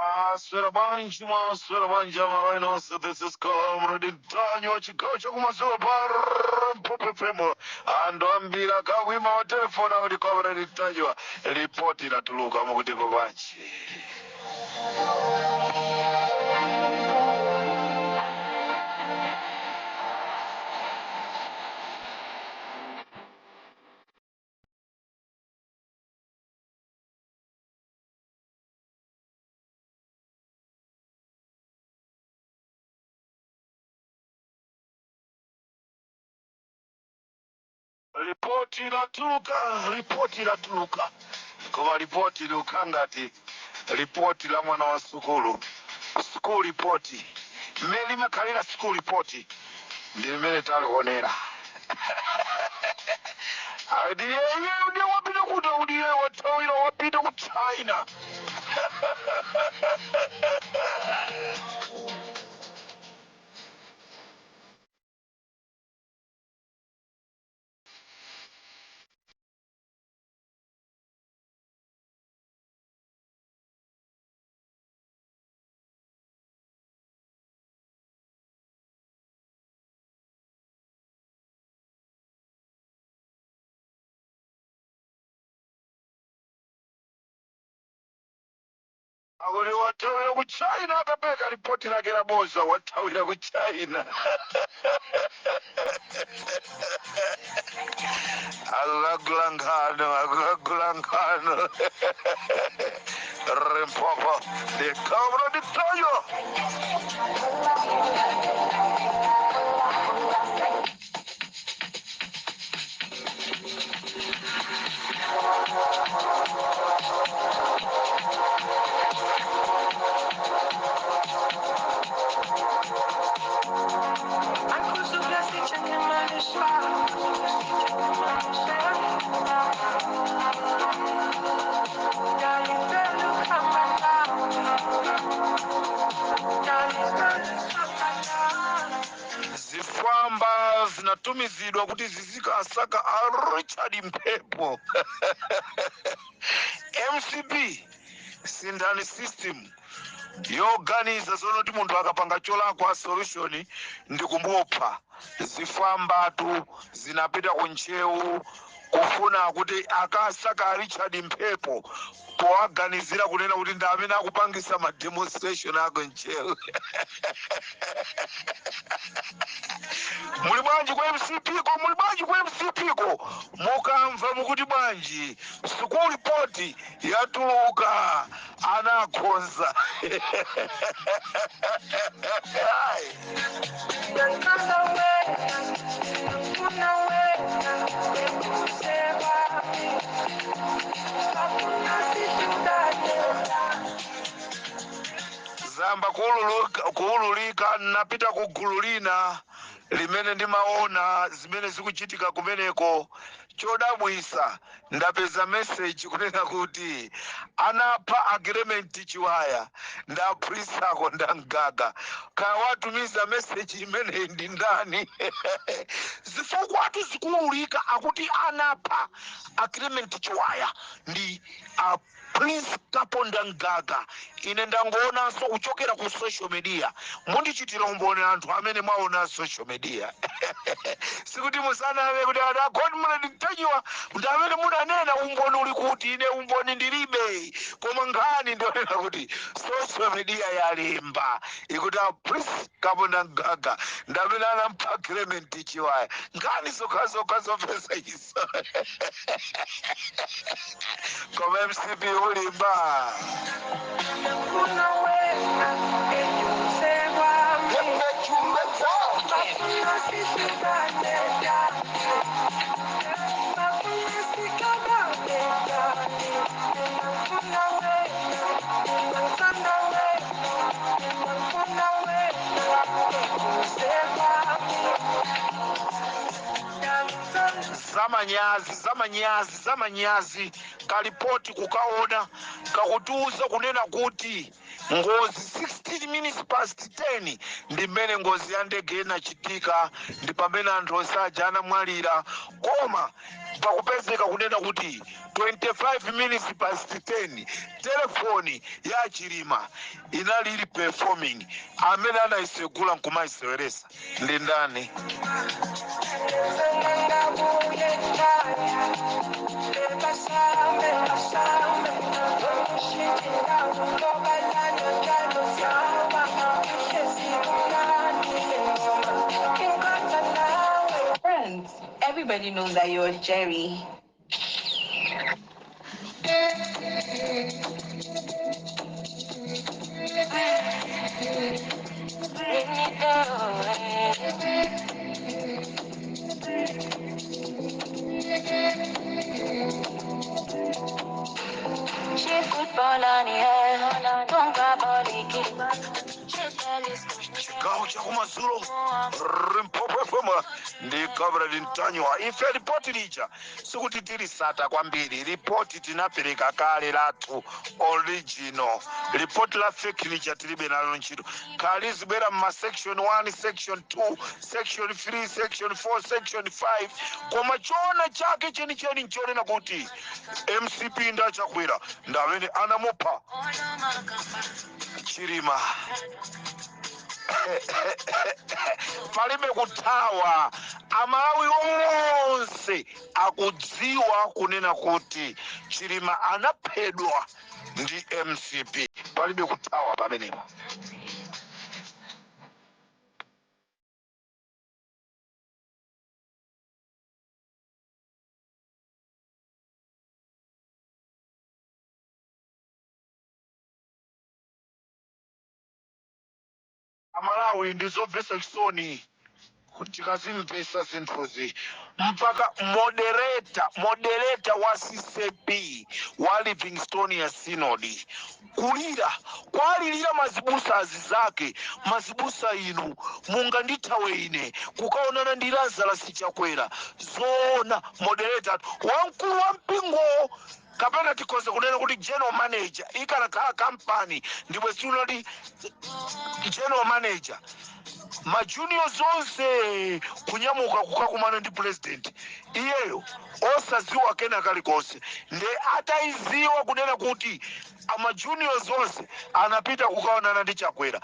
Mwaswera bwanji, mwaswera bwanji amalawi nonse. This is Comrade Ntanyiwa, chigawo chakumadzulo pa Limpopo FM. Anthu ambiri akakuimba matelefoni akuti, "Comrade Ntanyiwa, ripoti latuluka, mukutiko bwanji?" Ripoti latuluka, ripoti latuluka, koma ripoti likukhala ngati ripoti la mwana wa sukulu, school report. Mmene limakhalira school report ndi limene talionera. Ndiye ndiye wapita kuti? Ndiye wathawira, wapita ku China. Akuti wathawira ku China, akapeka ripoti lake la boza, wathawira ku China, akukagula nkhano, akukagula nkhano. Limpopo, the Comrade Ntanyiwa. Zifwamba zinatumizidwa kuti zizikasaka a Richard Mphepo. MCP, sinthani system yoganiza zonoti munthu akapanga cholakwa, solution ndi kumupha. Zifwambatu zinapita ku Ntcheu kufuna kuti akasaka Richard Mphepo, powaganizira kunena kuti ndi amene akupangisa ma demonstration ako Ntcheu. Muli bwanji ku MCP ko? Muli bwanji ku MCP ko? Mukamva mukuti bwanji? School report yatuluka, anakhonza. Ai. Zamba kuululika. Napita ku gulu lina limene ndimaona zimene zikuchitika kumeneko. Chodabwisa, ndapeza message kunena kuti anapha a Clement Chiwaya ndaphulitsako ndamgaga. Kaya watumiza message imeneyi ndi ndani? Zifukwatu zikuululika, akuti anapha a Clement Chiwaya ndi a Prince Kaponda Mgaga. Ine ndangoonanso kuchokera ku social media. Mundichitira umboni anthu amene mwaona social media, sikuti musaname kuti a Comrade Ntanyiwa ndi amene munanena, umboni uli kuti? Ine umboni ndilibe, koma nkhani ndionena kuti social media yalemba ikuti a Prince Kaponda Mgaga ndi amene anampha Clement Chiwaya. Nkhani zokhazokha zopeza iso, koma MCP ulimba. Zamanyazi, zamanyazi, zamanyazi. Kalipoti kukaona kakutiuza kunena kuti ngozi 19 minutes past 10 ndi mmene ngozi ya ndege inachitika, ndi pamene anthu onse aja anamwalira. Koma pakupezeka kunena kuti 25 minutes past 10 telefoni ya Chilima inali ili performing. Amene anayisegula nkumayiseweresa ndi ndani? Friends, everybody knows that you're Jerry. Chigawo chakumadzulo, Limpopo FM ndi Comrade Ntanyiwa. Ife ripoti lija sikuti tilisata kwambiri. Ripoti tinapereka kale lathu original. Ripoti la fake lija tilibe nalo ntchito. Khali zibwera mma section 1, section 2, section 3, section 4, section 5, koma choona chake chenicheni nchonena kuti MCP ndachakwera ndamene anamupha Chilima. Palibe kuthawa. Amalawi onse akudziwa kunena kuti Chilima anaphedwa ndi MCP. Palibe kuthawa pamenepo. Amalawi, ndizomvetsa chisoni kuti tikazimvesa zinthuzi, mpaka moderator wa CCAP wa Livingstonia Synod kulira, kwalilira mazibusa azizake: "Mazibusa inu, mungandithawe ine kukaonana ndi Lazarus Chakwera zoona?" Moderator, wamkulu wa mpingo, kapena tikhoza kunena kuti general manager. Ikanakhala kampani ndipo sinati general manager, majunior zonse kunyamuka kukakumana ndi president, iyeyo osaziwa kena kalikonse. Nde atayiziwa kunena kuti amajunior zonse anapita kukaonana ndi Chakwera,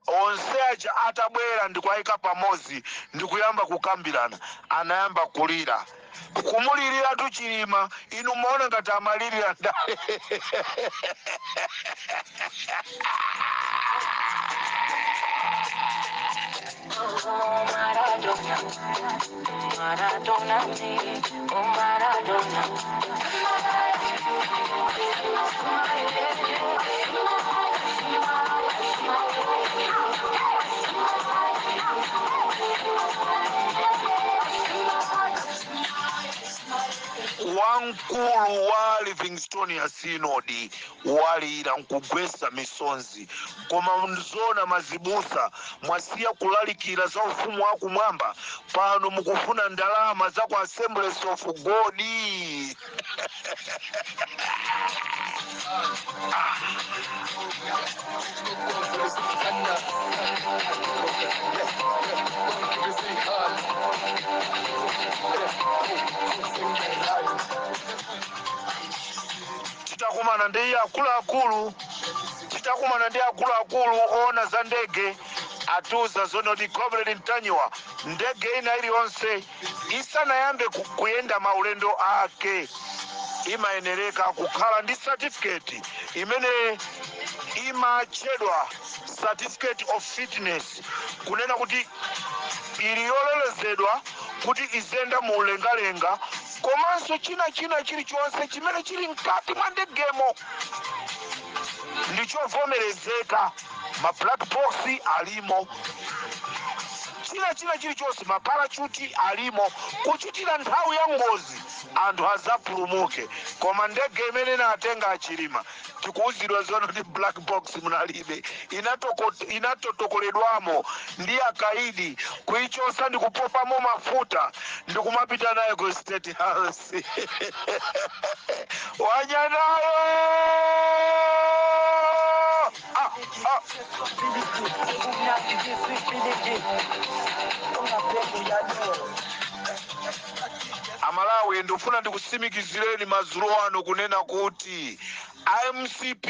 onse aja atabwera ndikuayika pamodzi ndikuyamba kukambirana, anayamba kulira, kumulirira tu Chilima. Inu maona ngati amalirira ndale? Oh, Maradona, Maradona, oh Maradona. Wamkulu wa Livingstonia Synod walira nkugwesa misonzi. Koma zona, mazibusa, mwasiya kulalikira za ufumu wa kumwamba, pano mukufuna ndalama za ku Assemblies of God. Titakumana ndi akuluakulu oona za ndege, atiuza zonoti, "Comrade Ntanyiwa, ndege ina iliyonse isanayambe kuyenda maulendo ake imayenereka kukhala ndi certificate imene imatchedwa certificate of fitness, kunena kuti ili yololezedwa kuti izenda mu mlengalenga, komanso china china chilichonse chimene chili mkati mwa ndegemo ndichovomerezeka. Ma black box alimo, china china chilichonse, maparachuti alimo, kuchitira nthawi ya ngozi anthu azapulumuke. Koma ndege imene inatenga aChilima, tikuwuzidwa zono kuti black box munalibe, inatotokoledwamo ndi akaidi, kuichosa ndi kupopamo mafuta ndikumapita nayo ku State House. Wanyanayo, ah! ah. Amalawi, ndikufuna ndikusimikizireni madzulo ano kunena kuti MCP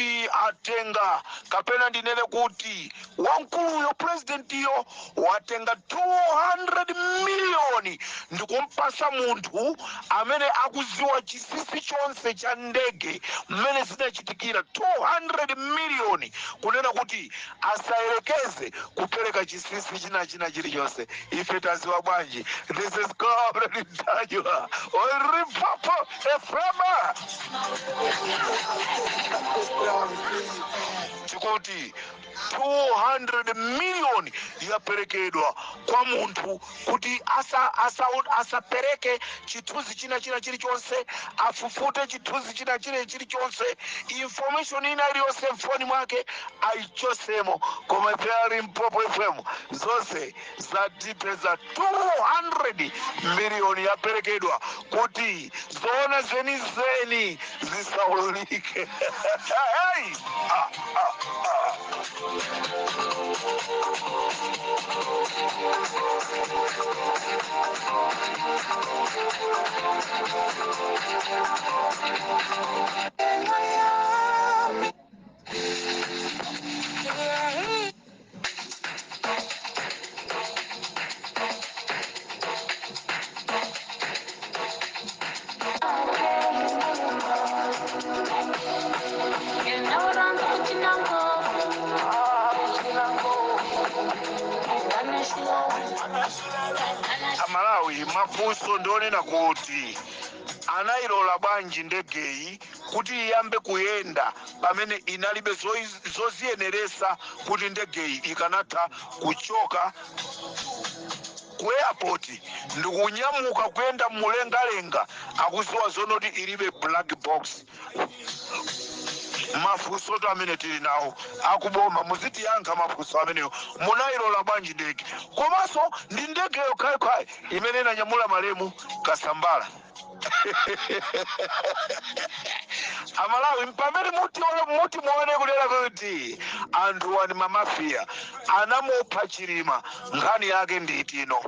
atenga, kapena ndinene kuti wamkuluyo, presidentiyo, watenga 200 miliyoni ndikumpasa munthu amene akuziwa chinsinsi chonse cha ndege mmene zinachitikira. 200 miliyoni kunena kuti asayerekeze kupereka chinsinsi china china chilichonse. Ife taziwa bwanji? This is Comrade Ntanyiwa on Limpopo FM. Tikuti 200 miliyoni yaperekedwa kwa munthu kuti asapereke chithunzi china china chilichonse, afufute chithunzi china china chilichonse, information ina iliyonse mfoni mwake aichosemo. Koma ife a Limpopo FM zonse zatipeza. 200 miliyoni yaperekedwa kuti zoona zenizeni zisaululike. Hey! Ah, ah, ah. Amalawi, mafunso ndionena kuti anayilola bwanji ndegeyi kuti iyambe kuyenda pamene inalibe zoziyeneresa kuti ndegeyi ikanatha kuchoka ku airport ndikunyamuka kuyenda mmulengalenga, akuziwa zonoti ilibe black box? Mafunso to amene tili nawo, akuboma muzitiyankha mafunso amenewo. Munayilola bwanji ndege? Komanso ndi ndege yokhayokhayi imene inanyamula malemu Kasambala. Amalawi, pamene muti muone kunena kuti anthu wani mamafiya anamupha Chilima, nkhani yake nditino.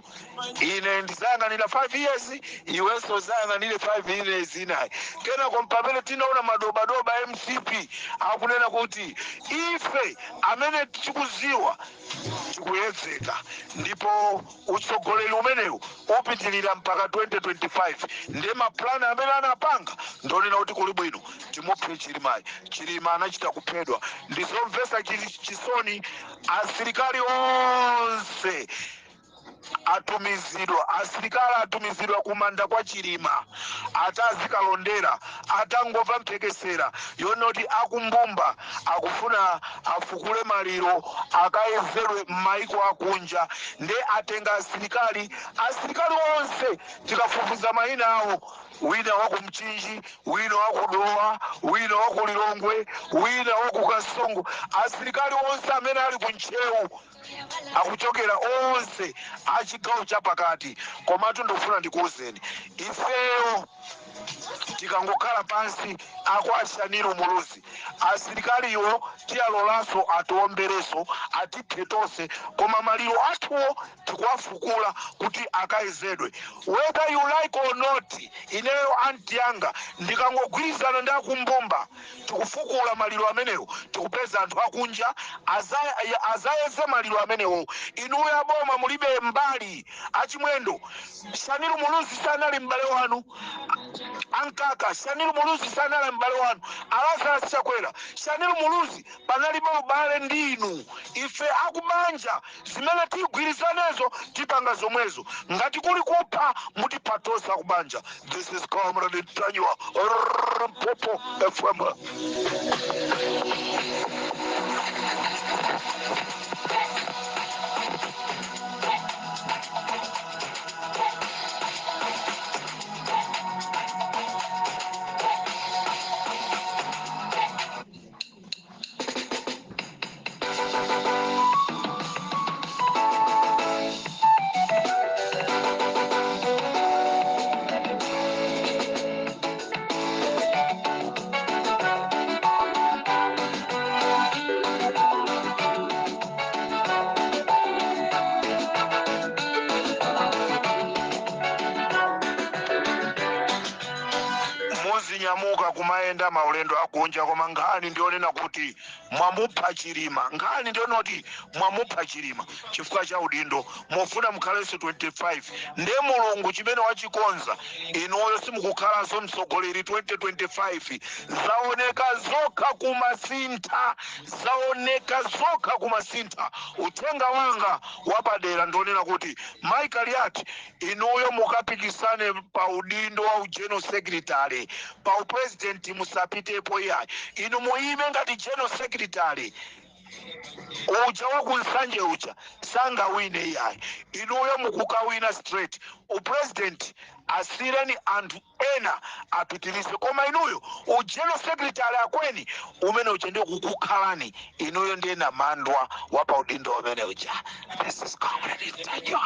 Ine ndizayang'anira 5 years, iwenso uzayang'anire 5 years inayi. Kenako pamene tinaona madobadoba MCP akunena kuti ife amene tikuziwa tikuyedzeka, ndipo utsogoleri umenewu upitilira mpaka 2025, ndiye maplani amene anapanga ndonena kuti kuli bwino timuphe Chilimayi. Chilima anachita kuphedwa. Ndizomvetsa chisoni. Asilikali onse atumizidwa, asilikali atumizidwa kumanda kwa Chilima atazikalondera, atangomva mphekesera yonoti akumbumba akufuna afukule maliro akayezedwe m'maiko akunja. Nde atenga asilikali, asilikali onse tikafufuza mayina awo, wina waku Mchinji, wina waku Dowa, wina waku Lilongwe, wina waku Kasungu, asilikali onse amene ali ku Ntcheu akuchokera onse achigawo chapakati. Komatu ndikufuna ndikuwuzeni, ifeyo tikangokhala pansi akwa Shanil Muluzi, asilikaliwo tiyalolanso atiombereso, atiphe tonse, koma maliro athuwo tikuwafukula kuti akayezedwe, whether you like or not. Ineyo anti yanga ndikangogwirizana ndi akumbumba, tikufukula maliro amenewo, tikupeza anthu akunja azayeze maliro amenewo. Inuyo aboma mulibe mbali. Achimwendo, Shanil Muluzi sanali m'bale wanu. Ankaka, Shanil Muluzi sanali m'bale wanu. Alazarus Chakwera, Shanil Muluzi panalibe ubale ndinu. Ife akubanja zimene tigwirizanezo tipanga zomwezo. Ngati kuli kupha, mutipha tonse akubanja. This is Comrade Ntanyiwa, Limpopo FM. Muzinyamuka kumayenda maulendo akunja, koma nkhani ndionena kuti mwamupha Chilima. Nkhani ndionena kuti mwamupha Chilima chifukwa cha udindo, mufuna mukhalenso 25. Nde Mulungu chimene wachikonza, inuyo simukukhalanso mtsogoleri 2025. Zaoneka zokha kumasintha, zaoneka zokha kumasintha. Uthenga wanga wapadera ndionena kuti Michael yati inuyo mukapikisane pa udindo wa ugeneral secretary, pa upresident musapitepo iyayi. Inu muime ngati general secretary uja wakunsanje uja sangawine iyayi. Inuyo mukukawina straight. Upresident asireni anthu ena apitirize, koma inuyo ugeneral secretary akweni umene uja ndiye kukukhalani inuyo, ndiye namandwa wapa udindo umene uja. This is Comrade Ntanyiwa.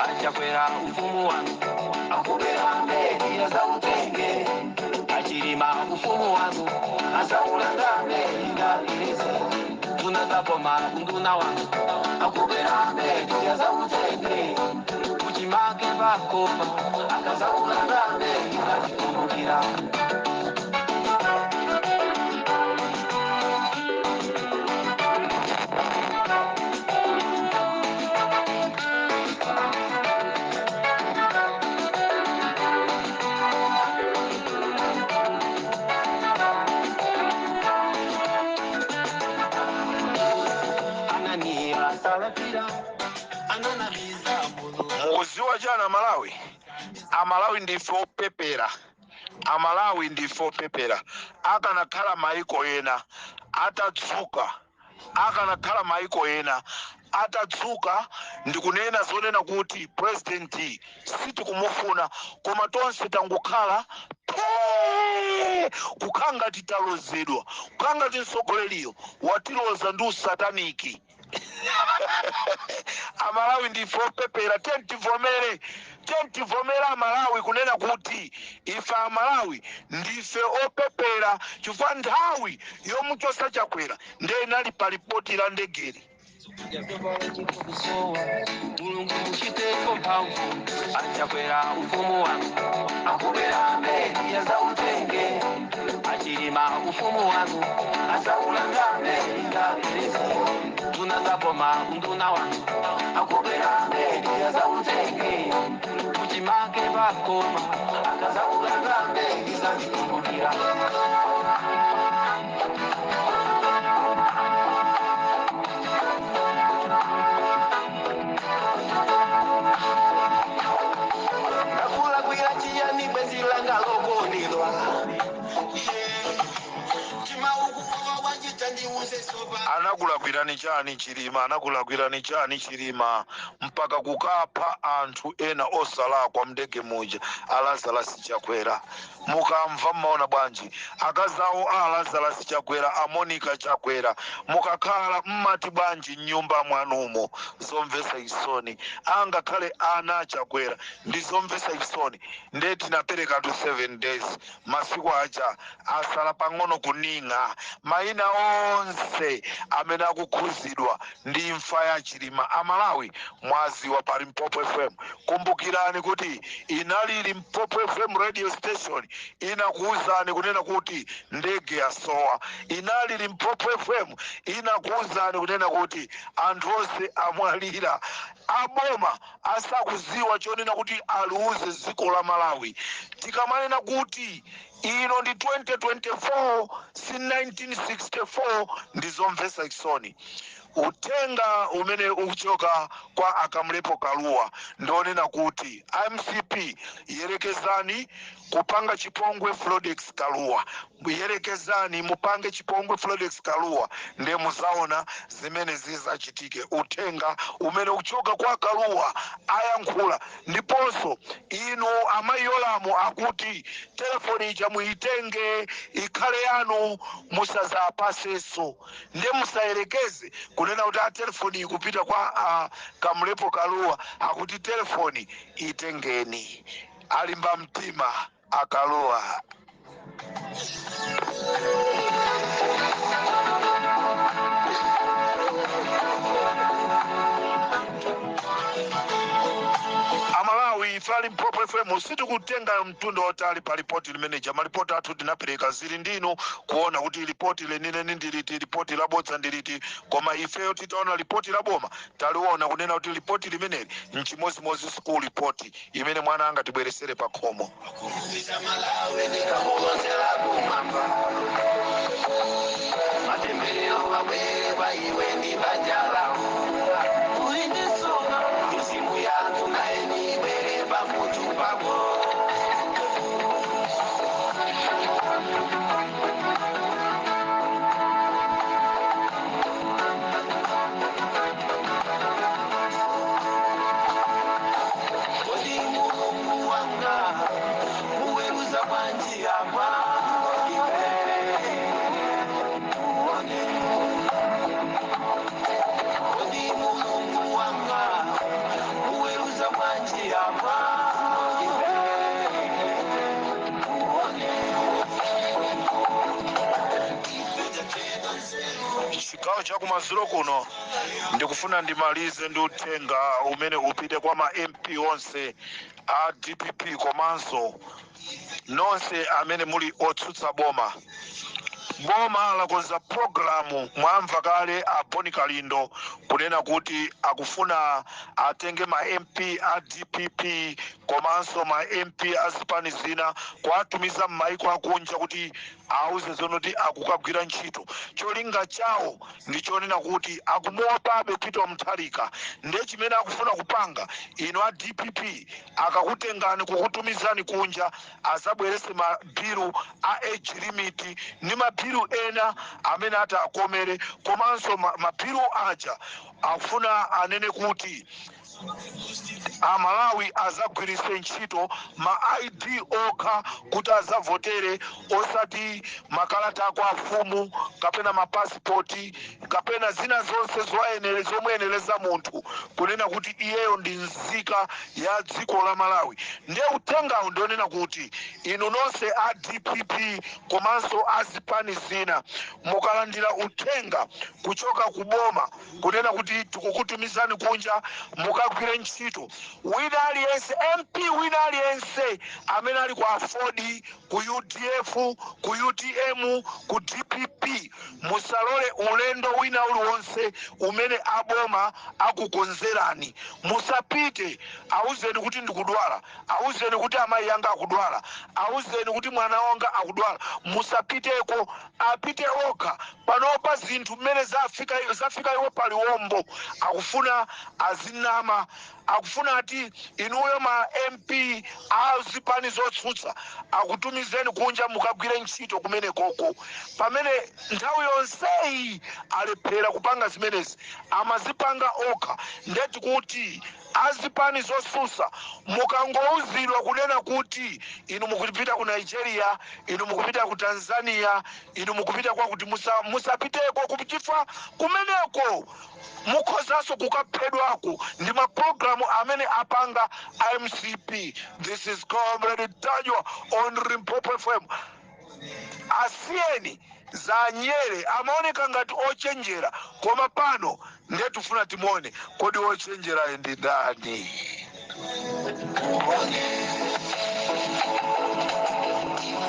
Achakwera, ufumu wanu akubera mbedi azautenge. Achilima, ufumu wanu azaulanda mbedi ngapilese tunazapoma unduna wanu akubera mbedi azautenge kuchimake pakoma akazaulanda mbedi ngachikumbukira. Ananiya salapira ananabiza mulu. Mukuziwa chana Malawi? Amalawi ndife opepera, Amalawi ndife opepera. Akanakhala maiko ena atadzuka, akanakhala maiko ena atadzuka ndikunena zonena kuti president sitikumufuna, koma tonse tangokhala phee, kukhala ngati talozedwa, kukhala ngati mtsogoleriyo watiloza ndi usataniki. Amalawi ndife opepera. Tentivomere, tentivomere Amalawi kunena kuti ife Amalawi ndife opepera, chifukwa nthawi yomuchosa Chakwera ndiye inali pa ripoti la ndegeri. Mulungu muchiteko mphamvu. Achakwera, ufumu wanu akubera mbedi azautenge. Achilima, ufumu wanu azaulanda mbedi ngapilese tunazapoma unduna wanu akubera mbedi azautenge kuchimake pakoma akazaulanda mbedi zandikumbukira. Ndakulakwira chiyani bwenzi langa lokondedwa? Chimaukuwawa wachita ndiuze sopa. Anakulakwirani chani Chilima? Anakulakwirani chani Chilima mpaka kukapha anthu ena osalakwa mndege muja? Alazarasi Chakwera, mukamva mmaona bwanji? Akazawo a Lazarus Chakwera, a Monica Chakwera, mukakhala mmati bwanji mnyumba mwanumo? Zomvetsa chisoni. Angakhale ana aChakwera, ndi zomvetsa chisoni. Ndiye tinapereka to 7 days, masiku aja asala pang'ono kuning'a. Mayina onse amene akukhuzidwa ndi imfa ya Chilima, Amalawi mwaziwa pa Limpopo FM. Kumbukirani kuti inali Limpopo FM radio station inakuwuzani kunena kuti ndege yasowa. Inali Limpopo FM inakuwuzani kunena kuti anthu onse amwalira, aboma asakuziwa chonena kuti aliuze dziko la Malawi. Tikamanena kuti ino ndi 2024, si 1964, ndizomvetsa chisoni. Uthenga umene ukuchoka kwa Akamlepo Kaluwa ndionena kuti MCP, yerekezani kupanga chipongwe Flodex Kaluwa, yerekezani mupange chipongwe Flodex Kaluwa, ndiye muzaona zimene zizachitike. Uthenga umene ukuchoka kwa Kaluwa ayankhula. Ndiponso inu amayi Yolamu, akuti telefoni ija muitenge ikhale yanu, musazapasenso. Ndiye musayerekeze kunena kuti a telefoni ikupita kwa Kamlepo Kaluwa. Akuti telefoni itengeni. Alimba mtima Akaluwa. Amalawi. Ife a Limpopo FM sitikutenga mtunda otali pa ripoti limeneja. Malipoti athu tinapereka, zili ndinu kuona kuti ripoti lenileni ndiliti, ripoti labodza ndiliti. Koma ifeyo titaona ripoti la boma, taliona kunena kuti ripoti limeneli nchimozimozi school report imene mwana angatibweresere pa khomo. Malawi ndikamulozera kumwamba, matemberero abwere pa iwe ndi banja lako. Uli ndi soka, mizimu yanthu naye nibwere pamutu pako. Kodi Mulungu wanga muweruza bwanji apa? Uone. Kodi Mulungu wanga muweruza bwanji apa? Uone. Chigawo chakumadzulo kuno ndikufuna ndimalize ndi uthenga umene upite kwa ma MP onse a DPP komanso nonse amene muli otsutsa boma. Boma lakonza programu. Mwamva kale a Boni Kalindo kunena kuti akufuna atenge ma MP a DPP komanso ma MP a zipani zina kuatumiza m'maiko akunja kuti auze zonoti akukagwira ntchito. Cholinga chawo ndi chonena kuti akumuopabe Peter Mutharika. Ndiye chimene akufuna kupanga, ino a DPP akakutengani kukutumizani kunja, azabwerese mabilu a age limit ndi mabilu ena amene ati akomere. Komanso mabilu aja akufuna anene kuti Amalawi azagwiritse ntchito ma ID okha kuti azavotere, osati makalata ako afumu kapena mapasipoti kapena zina zonse zomuyenereza munthu kunena kuti iyeyo ndi nzika ya dziko la Malawi. Ndiye uthengawo ndionena kuti inu nonse a DPP komanso a zipani zina, mukalandira uthenga kuchoka ku boma kunena kuti tikukutumizani kunja mukagwire ntchito, wina aliyense, MP wina aliyense amene ali ku AFORD, ku UDF, ku UTM, ku DPP, musalole ulendo wina uliwonse umene aboma akukonzerani. Musapite. Auzeni kuti ndikudwala, auzeni kuti amayi anga akudwala, auzeni kuti mwana wanga akudwala. Musapiteko, apite okha. Panopa zinthu mmene zafika, zafika iwo paliwombo. Akufuna azinama, akufuna ati inuyo ma MP a zipani zotsutsa akutumizeni kunja mukagwire ntchito kumene koko, pamene nthawi yonseyi alephera kupanga zimenezi, amazipanga okha. Ndeti kuti azipani zosusa, mukangouzidwa kunena kuti inu mukupita ku Nigeria, inu mukupita ku Tanzania, inu mukupita kwakuti, musapiteko kuchifa kumeneko mukhozanso kukaphedwako ndi mapulogalamu amene apanga MCP. This is Comrade Ntanyiwa on Limpopo FM. Asiyeni za nyere, amaoneka ngati ochenjera, koma pano ndiye tifuna timuone, kodi ochenjerayo ndi ndani?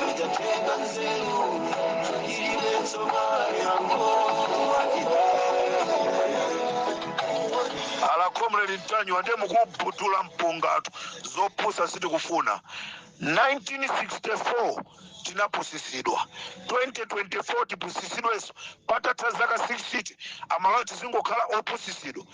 Itatenga nzeru ililetso yango. Ala Comrade Ntanyiwa, ndiye mukubutula mpungatu. Zopusa sitikufuna. 1964 tinapusisidwa, 2024 tipusisidwenso. Patatha zaka 60 Amalawi tizingokhala opusisidwa.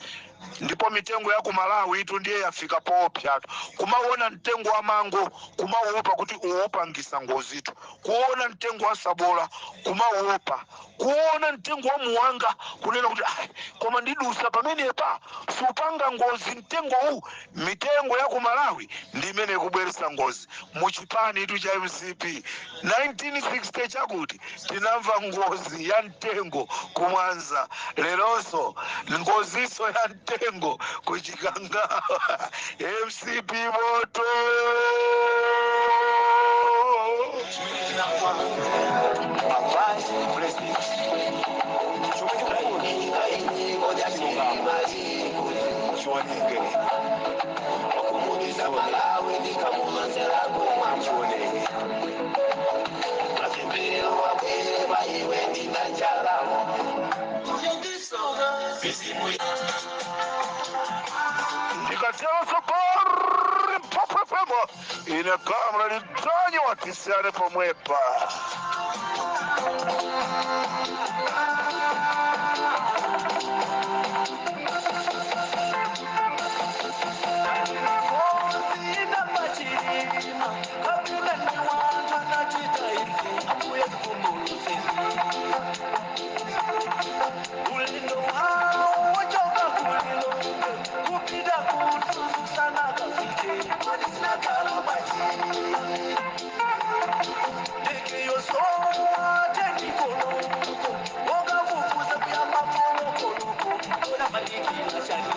Ndipo mitengo ya ku Malawi itu ndiye yafika poopsatu. Kumaona mtengo wa mango kumaopa kuti uwopangisa ngozitu, kuona mtengo wa sabola kumaopa, kuona mtengo wa muwanga kunena kuti, "Ai, koma ndidusa pamenepa supanga ngozi mtengo uwu." Mitengo ya ku Malawi ndi imene ikubweretsa ngozi muchipani itu cha MCP. 1960 chakuti tinamva ngozi ya mtengo kumwanza, leronso ngoziso ya mtengo kuchikangawa. MCP moto! A vice president chomwe chikufuna chioneke. Malawi ndikamulozera kumwamchoneni mapemberero wabwere vaiwe ndibanja lako. Ndikatero sopori mpopepemo ine kamra litanyi watisiyane pomwepa. Ozina pachirima kapena niwanga nachita izi ambuye kumbuluzeni ulindo wawo wochoka kulilo kupita kutususana kafike madisinakalobati ndikiyosowa tenikoloko okafufuza kuyamba kolokoloko onamadikila shani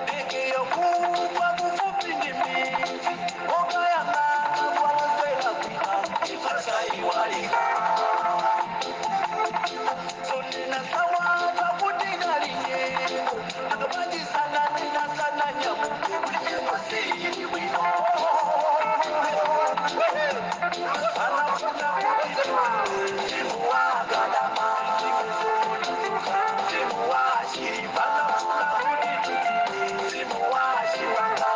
ndikiyokubwa kufupi ndi miti okayang'ana kwalozela kwina ifasaiwalika sonena sawata kuti nalinyengo akapandisana ninasana nyamuke kuti nyengo siyili bwino anafuna kuti timuwagadama timuwashiripa anafuna kuti timuwashiwanga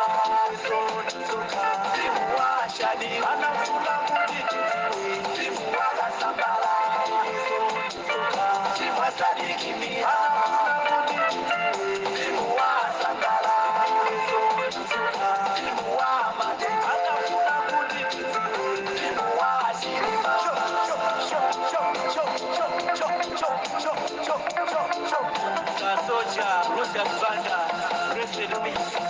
timuwashani anafuna kuti timuwakasambala timasadikimia anafuna kuti timuwasangala timuwamate anafuna kuti timuwashirima. Kasocha, Lucius Banda, rest in peace.